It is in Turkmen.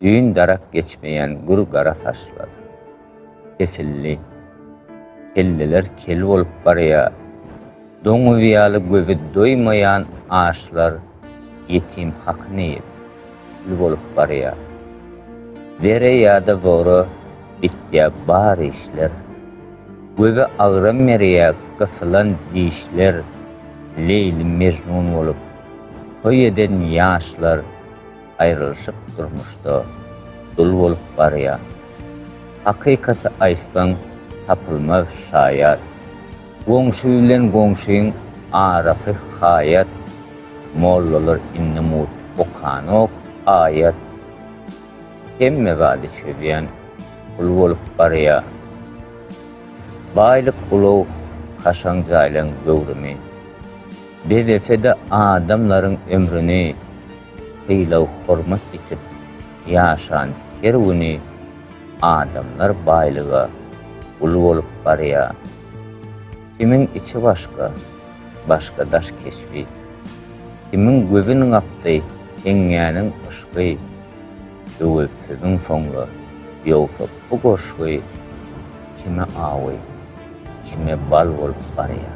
Düýn darak geçmeýän gür gara saçlar kesildi. Kelleler kel bolup barýar. Doňuz ýaly gözi doýmaýan açlar ýetim hakyny iýip, kül bolup barýar. Zere ýa-da zora bitýär bar işler. Göze agram berýär gysylan dişler, Leýli-Mejnun bolup toý eden ýaşlar aýrylyşyp durmuşda dul bolup barýar. Hakykaty aýtsaň tapylmaz şaýat. Goňşy bilen goňşyň arasy haýat. Mollalar indi mugt okanok aýat. Hemme zady çözýän pul bolup barýar. Baýlyk ulag kaşaň jaýlaň göwrümi. Bezese-de adamlaryň ömrüni, sylag-hormat ýitip ýaşan her güni adamlar baýlyga gul bolup barýar. Kimiň içi başga, başga daş keşbi. Kimiň gözün gapdy teňňäniň yşky, Öwez sözüň soňla, ýogsa bu goşgy kime awy, kime bal bolup barýar.